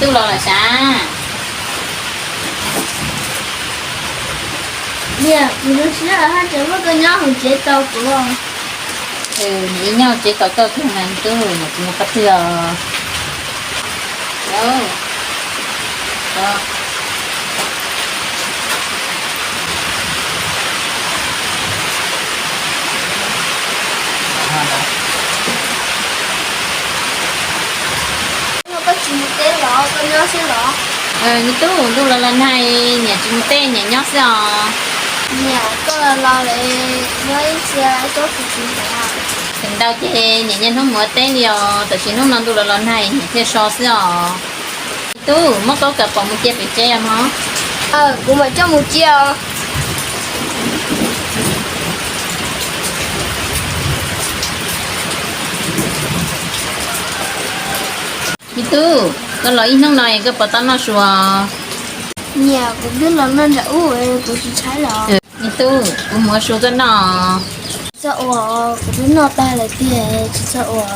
Tub los lawm sav? Niam, kuv zoo siab haj tseem muaj koj nyob hauv tsev tos kuv. Niam ib nyob tsev tos koj kawg mas tub, niam tsis mus qhov twg os. Koj tsis mus teb los koj nyob xwb los? Me tub, ntuj los los nag, niam tsis mus teb, niam nyob xwb os. Niam, koj los los lawm, nyob ib txhia tsob kuv tsis ntawd. Tseem ntau ces niam niaj hnub mus ua teb li os, tab sis hnub no ntuj los los nag niam thiaj so xwb os. Me tub, muab koj kaus pom mus cia pem tsev os mog. Kuv mam coj mus cia os. Me tub, koj los ib hnub no es koj puas tau noj su os? Niam, kuv twb los noj nram ub, kuv tsis tshaib los. Me tub, kuv mus ua su koj noj. Txhob ua, kuv twb noj tag lawm tiag, tsis txhob ua.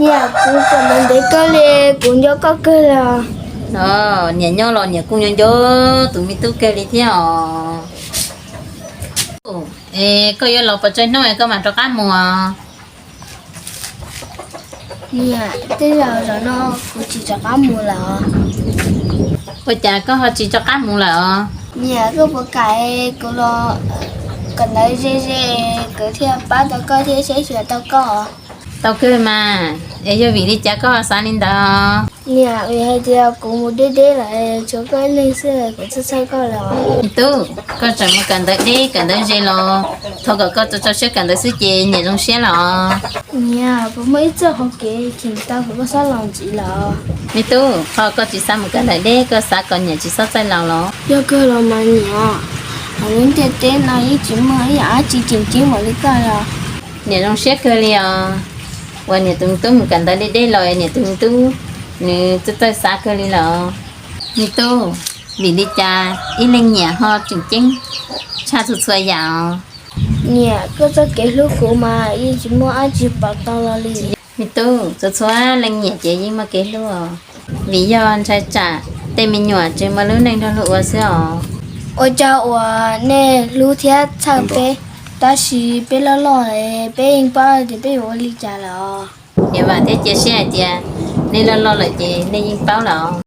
Niam, kuv kawm ntawv ntev kawg li, kuv nco koj kawg li os. Niam nyob los niam kuj nco nco tus me tub kawg li thiab os. Es koj yuav los puas tsawg hnub es koj mam rov qab mus os? Niam, tej zaum zaum no kuv tsis rov qab mus lawm os. Ua cas koj ho tsis rov qab mus lawm os? Niam, koj puas kam kuv los kawm ntawv ze ze, kuv thiaj pab tau koj thiab saib xyuas tau koj? Tau kawg mas, es yog vim li cas koj ho xav li ntawd? Niam, vim hais tias kuv mus deb deb lawm, tshuav koj ib leeg xwb, kuv txhawj txhawj koj lawm. Me tub, koj tseem mus kawm ntawv deb kawm ntawv ze los, thov kom koj tso tso siab kawm ntawv xwb ces niam zoo siab los. Niam, puas muaj ib txoj hauv kev cheem tau kom koj txhob los ntxiv lawm? Me tub, qhov koj tsis xav mus kawm ntawv deb, koj xav kom niam tsis txhob txhawj laus los? Yog kawg los mas niam, hauv lub ntiaj teb no yeej tsis muaj ib yam dab tsi tseem ceeb npaum li koj los. Niam zoo siab kawg li os, uas niam tus me tub mus kawm ntawv deb deb los niam tus me tub nws txawj txawj xav kawg li los. Me tub, vim li cas ib leej niam ho tseem ceeb tshaj txhua txhua yam os? Niam, koj txoj kev hlub kuv mas yeej tsis muaj dab tsi pom tau los li. Me tub, txhua txhua leej niam ces yeej muaj kev hlub os, vim yog ntshai tsam tej me nyuam tsis muaj lub neej nrog luag ua xwb os. Ua cas uas nej hlub thiab txhawj peb, tab sis peb loj loj peb yeej paub tias peb yuav ua li cas lawm os. Niam vam thiab cia siab hais tias nej loj loj lawm ces nej yeej paub lawm os.